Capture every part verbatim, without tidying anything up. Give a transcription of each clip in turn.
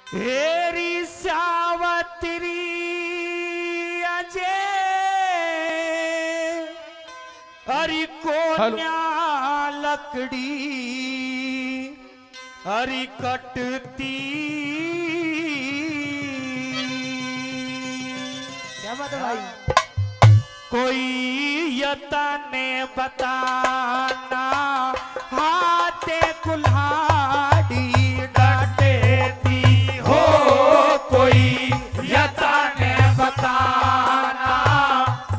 हेरी सावतरी अजय, अरी कोन्या लकड़ी, अरी कटती। क्या बात है भाई? कोई यतने बताना, हाथे कुल्हाड़ी डांटे थी हो। कोई यतने बताना,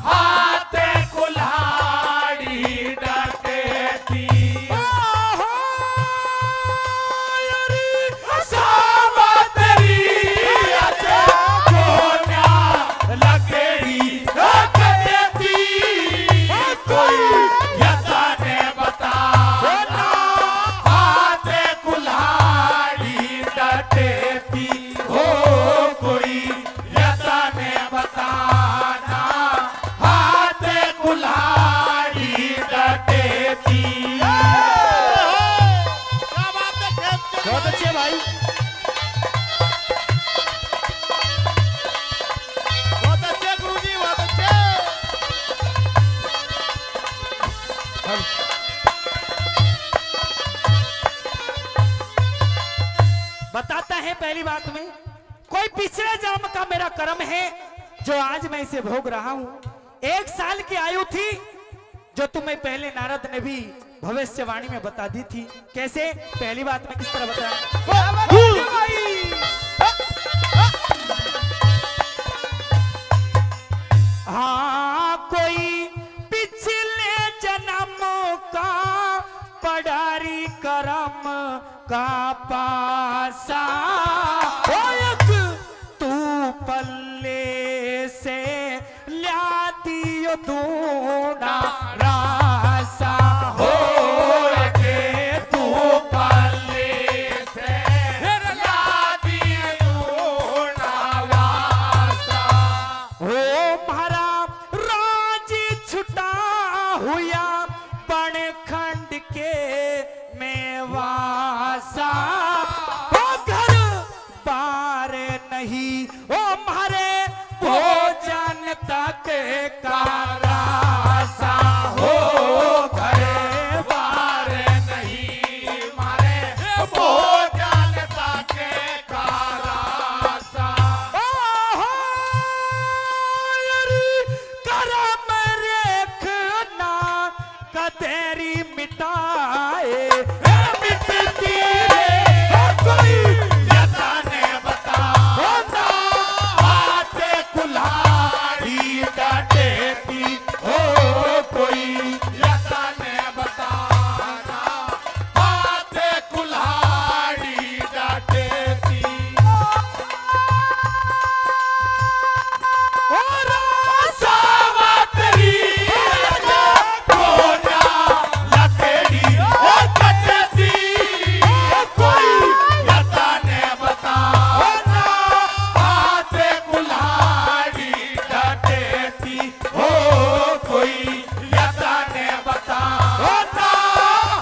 हाथे कुल्हाड़ी डांटे थी। ओहो, अरे सावतरी अजय कोन्या लकड़ी रख देती। कोई यतने बताना, हाथे कुल्हाड़ी डांटे थी हो। कोई यतने बताना, हाथे कुल्हाड़ी डांटे थी। क्या बात है, खेत के बहुत भाई। अच्छे भाई। बहुत अच्छे गुरुजी, बहुत अच्छे। बताता है पहली बात में, कोई पिछले जन्म का मेरा कर्म है जो आज मैं इसे भोग रहा हूँ। एक साल की आयु थी जो तुम्हें पहले नारद ने भी भविष्यवाणी में बता दी थी। कैसे? पहली बात मैं किस तरह बताया? हाँ, कोई पिछले जन्म का पड़ारी करम का पासा, ओ एक तू पल्ले से ल्या दियो दूना रासा हो। के तू पल्ले से ल्या दियो दूना रासा। ओ म्हारा राज छुटा हुआ बन खंड के मेवासा। ओ घर बार नहीं, ओ म्हारे भोजन तक का रासा हो। घर बार नहीं, म्हारे भोजन तक का रासा। ओ हो, अरे करम रेख ना कतेरी मिटाए, ए मिटती रे, ए कोई यतने बता, ओ ना हाथे कुल्हाड़ी डांटे थी, ओ कोई यतने बताना, हाथे कुल्हाड़ी डांटे थी। और सावतरी कोना लकड़ी और कटती, कोई यतने बताना, हाथे कुल्हाड़ी डांटे थी। ओ कोई यतने बताना,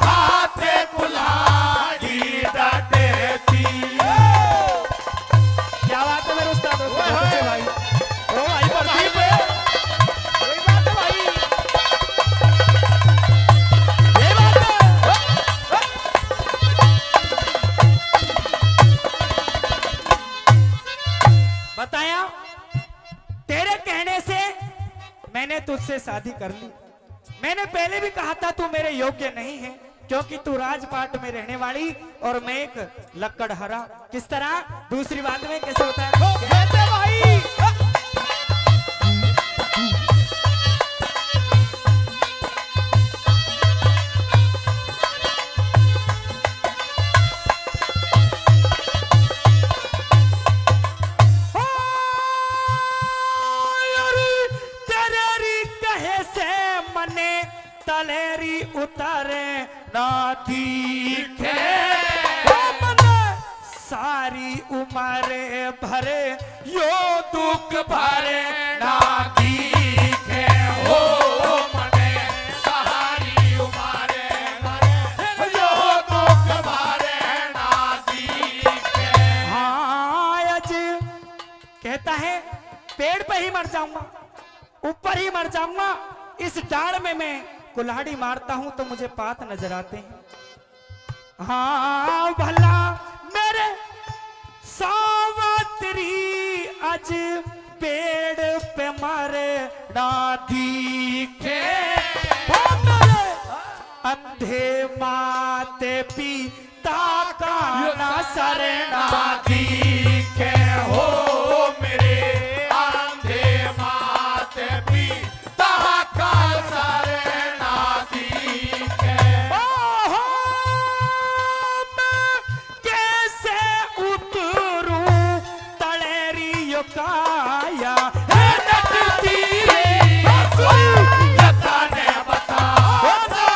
हाथे कुल्हाड़ी डांटे थी। क्या बात है मेरे उस्ताद, बहुत अच्छे भाई। ओ भाई प्रदीप, यही बात है भाई, यही बात है। बताया, तेरे कहने से मैंने तुझसे शादी कर ली। मैंने पहले भी कहा था तू मेरे योग्य नहीं है, क्योंकि तू राजपाट में रहने वाली और मैं एक लकड़हारा। किस तरह? दूसरी बात में कैसे होता है? ओ, कहते भाई। ओ, यारी, तेरे री कहे से मने तलेरी उतारे ना दिखे। ओ मने सारी उम्र भरे यो दुख भरे ना दिखे। ओ मने सारी उम्र भरे यो दुख भरे ना दिखे। हाँ। चाहे पेड़ पे ही मर जाऊंगा, ऊपर ही मर जाऊंगा, इस डाल में मैं कुल्हाड़ी मारता हूं तो मुझे पात नजर आते हैं। हाँ भला मेरे सावतरी, आज पेड़ पे मरना दिखे। ओ मेरे अंधे माते पिता का ना सरना दिखे। हो मेरे अंधे माते पिता का सरना दिखे। ओहो, मैं कैसे उतरूं तलेरियो काया? हे नटती रे, कोई यतन बताओ ना,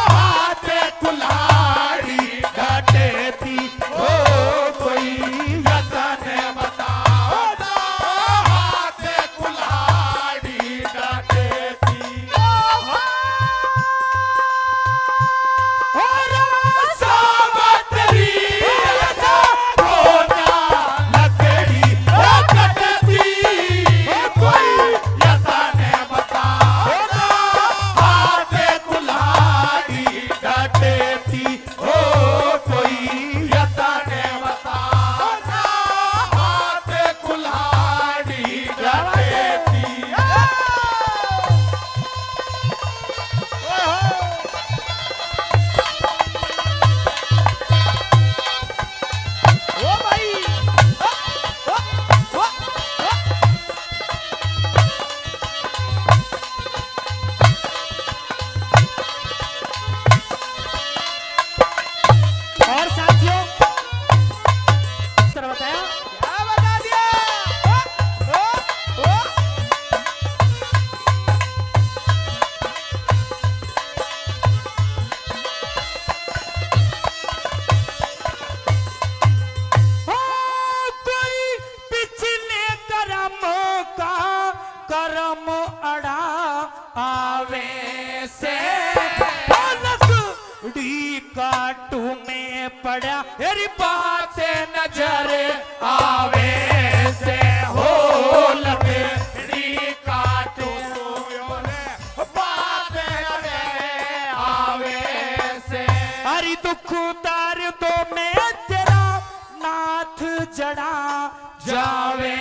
हाथ कुल्हाड़ी डटती हो, कोई यतन बताओ ना, हाथ कुल्हाड़ी डटती। और साथियों, इस तरह बताया। क्या बता दिया? ओ, ओ, ओ। ओ, कोई पिछले कर्म का कर्म अड़ा आवे से। लकड़ी काटू में पड़ा, तेरी बात नजर आवे से। हो लकड़ी काटू, बात नजर आवे से। हरी दुख दर्दों में तेरा नाथ जड़ा जावे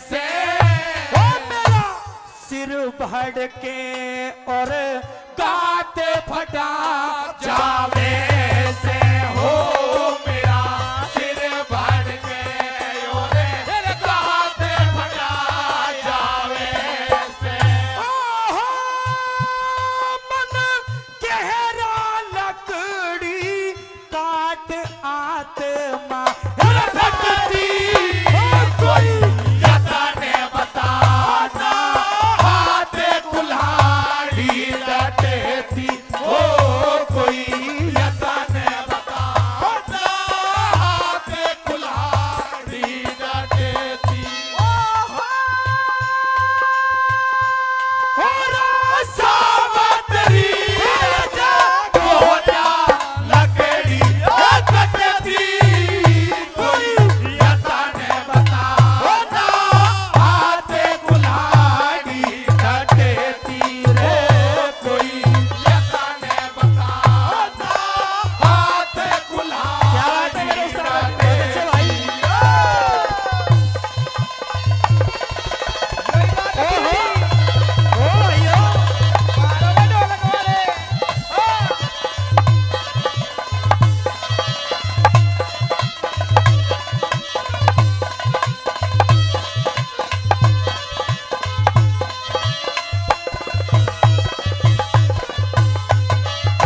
से। ओ मेरा सिर भड़के और गात फटा जावे से। हो मेरा सिर भड़के और गात फटा जावे से। ओहो, मन गहरा लकड़ी काट आत्मा भटकती है, कोई यतन बताओ ना, हाथ कुल्हाड़ी डटती हो, कोई यतन बताओ ना, हाथ कुल्हाड़ी डटती। ओहो। हो रा सावतरी, कोना लकड़ी कटती, कोई यतन बताओ ना, हाथ कुल्हाड़ी कटती रे, कोई यतन बताओ ना, हाथ कुल्हाड़ी। क्या बात है मेरे उस्ताद, बहुत अच्छे भाई। ओहो, ओ भाइयों।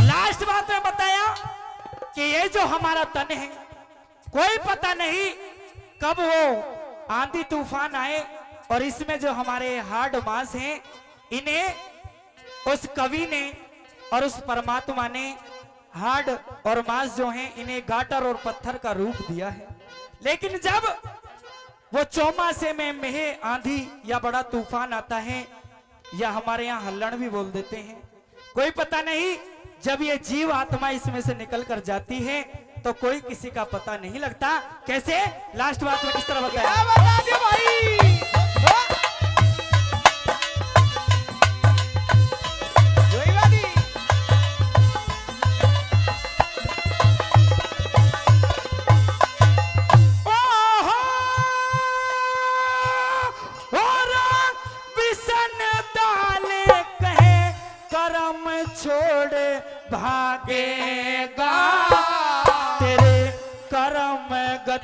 लास्ट बात मैं बताया कि ये जो हमारा तन है, कोई पता नहीं कब वो आंधी तूफान आए और इसमें जो हमारे हाड़ मांस हैं, इन्हें उस कवि ने और उस परमात्मा ने हाड़ और मांस जो हैं, इन्हें गाटर और पत्थर का रूप दिया है। लेकिन जब वो चौमासे में मेह आंधी या बड़ा तूफान आता है, या हमारे यहाँ हल्लण भी बोल देते हैं, कोई पता नहीं, जब ये जीव आत्मा इसमें से निकल कर जाती है तो कोई किसी का पता नहीं लगता। कैसे? लास्ट बात में किस तरह बताया? क्या बता दे भाई?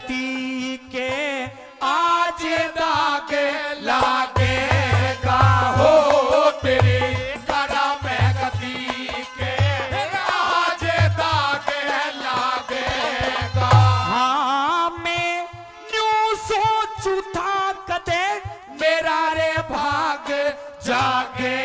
गति के आज दाग लागेगा हो, तेरे कदम गति के आज दाग लागेगा। हाँ, मैं न्यू सोचू था कदे मेरा रे भाग जागे।